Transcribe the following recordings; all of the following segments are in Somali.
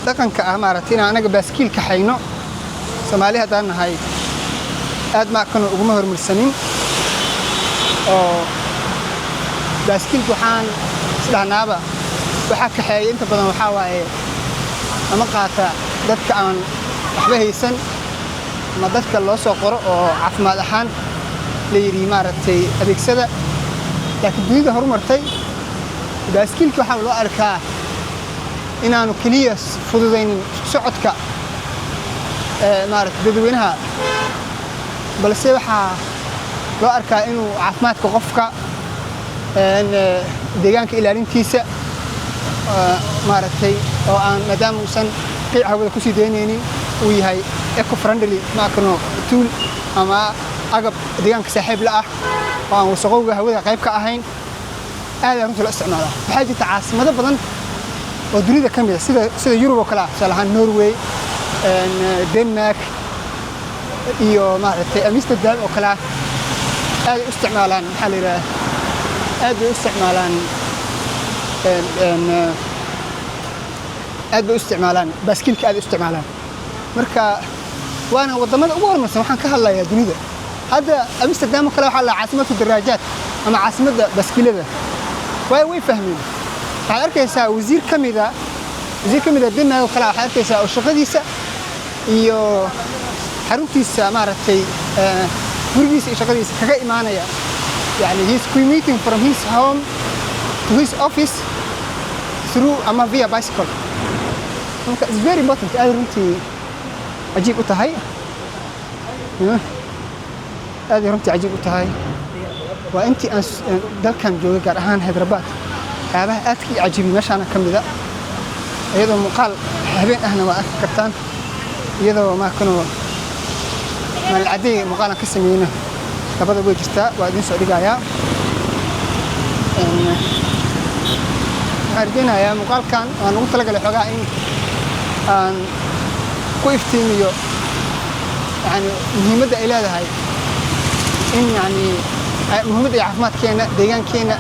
Dhaqanka ah, maaragtay, inaan anaga baaskiil kaxayno, Soomaali haddaan nahay, aad maakano uguma hormarsanin. Oo baaskiilka waxaan isdhahnaaba waxaa kaxeeya inta badan waxaa waaye ama qaata dadka aan waxba haysan ama dadka loo soo qoro oo caafimaad ahaan la yidhi, maaragtay, adeegsada. Laakiin dunida horumartay baaskiilka waxaa loo arkaa inaanu keliya fududaynin isku socodka, maaragtay, dadweynaha, balse waxaa loo arkaa inuu caafimaadka qofka, deegaanka ilaalintiisa, maaragtay, oo aan maadaama uusan qiic hawada kusii daynaynin, uu yahay eco friendly maakano tool ama agab deegaanka saaxiib la ah oo aan wasaqowga hawada qayb ka ahayn. Aad runtii loo isticmaalaa. Waxaa jirta caasimado badan oo dunida ka mid a, sida Yurub oo kale ah, tusaale ahaan Norway, Denmark iyo, maaragtay, Amsterdam oo kale ah, aad ay u isticmaalaan, maxaa la yidhaha, aad bay u isticmaalaan aad bay u isticmaalaan baaskiilka, aad u isticmaalaan. Marka waana waddamada ugu horumarsan waxaan ka hadlayaa dunida. Hadda Amsterdam oo kale waxaa la caasimatu daraajaat ama caasimadda baaskiilada, waayo way fahmeen. Waxaad arkaysaa wasiir ka mida Denmark oo kale, waxaad arkaysaa oo shaqadiisa iyo xaruntiisa, maaragtay, gurigiisa iyo shaqadiisa kaga imaanaya, yani he's commuting from his home to his office through ama via bicycle. Marka it's very important, aad runtii cajiib u tahay, aad runtii cajiib u tahay. Waa intii aan dalkan joogay, gaar ahaan Hyderabad, waxyaabaha aadka ii cajiibiyey meeshaana ka mida. Iyadoo muuqaal habeen ahna waa arki kartaan, iyadoo maakanoo maalin cadday muuqaalan ka sameyna, labada way jirtaa, waa idiin soo dhigayaa. Waxaan rajaynayaa muuqaalkan waan ugu talagalay xoogaa in aan ku iftiimiyo, yani, muhiimadda ay leedahay in, yani, muhiimadda ay caafimaadkeena, deegaankeenna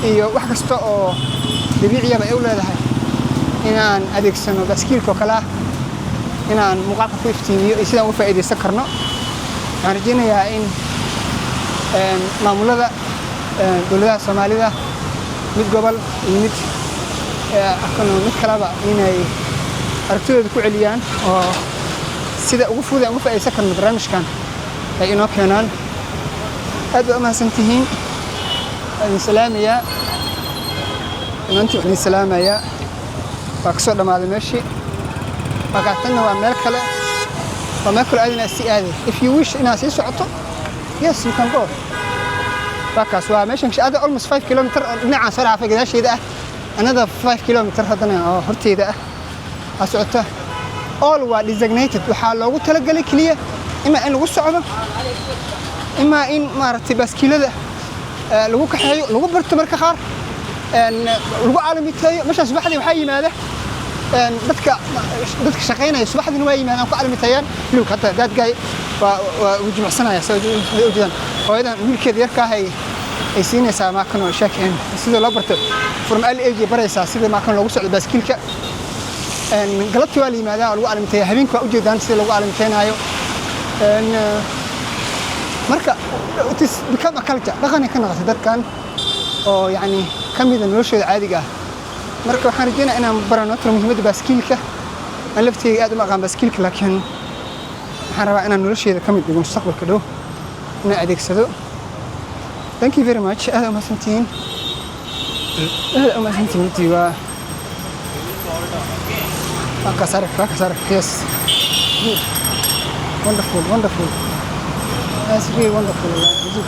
iyo wax kasta oo dabiiciyaba ay u leedahay inaan adeegsano baaskiilka oo kale ah, inaan muuqaalka ku iftiimiyo iyo sidaan uga faa'iidaysan karno. Waxaan rajaynayaa in maamulada dowladaha Soomaalida, mid gobol iyo mid kaleba, inay aragtidooda ku celiyaan oo sida ugu fudud aan uga faa'iidaysan karno barnaamijkan ay inoo keenaan. Aad baa u mahadsan tihiin, waa idin salaamayaa dhammaantiin, waa idin salaamayaa. Waa ka soo dhammaaday meeshii. Waa tanna waa meel kale, waa meel kale aad inaad sii aaday. If you wish inaad sii socoto, yes, you can go. Waa kaas, waa meeshan ada almost 5 kilometer oo dhinacaan soo dhaafay gadaasheeda ah, another 5 kilometer haddana oo horteeda ah aa socota. All waa designated, waxaa loogu talagalay keliya imaa in lagu socdo, imaa in, maaragtay, baaskiilada lagu kaxeeyo, lagu barto, marka qaar lagu caalamiteeyo. Meeshaan subaxdii waxaa yimaada dadka shaqaynaya, subaxdiina waa yimaadaan, ku caalamiteeyaan. Look, hadda that guy waa uu jimicsanaya, soo ujeedaan. Hooyadan wiilkeeda yarka ah ay siinaysaa maakano sheekeen sida loo barto, from early age ay baraysaa sida maakan loogu socdo baaskiilka. Galabtii waa la yimaadaa, waa lagu caalamiteeya. Habeenkii waa ujeedaan sida lagu caalamiteynaayo. Marka it is become a culture, dhaqanay ka noqotay dadkan oo, yacni, ka mida noloshooda caadiga ah. Marka waxaan rajeynaya inaan barano tiro muhiimadda baaskiilka. Aan lafteyga aad uma aqaan baaskiilka, laakiin waxaan rabaa inaan nolosheeda ka mid dhigo mustaqbalka dhow, inaan adeegsado. Thank you very much, aad umahadsantihiin, aad umahadsantihiin runtii. Waa kaas arag, waa kaas arag. Yes, good, wonderful, wonderful, that's really wonderful. Wallahi, cajiib.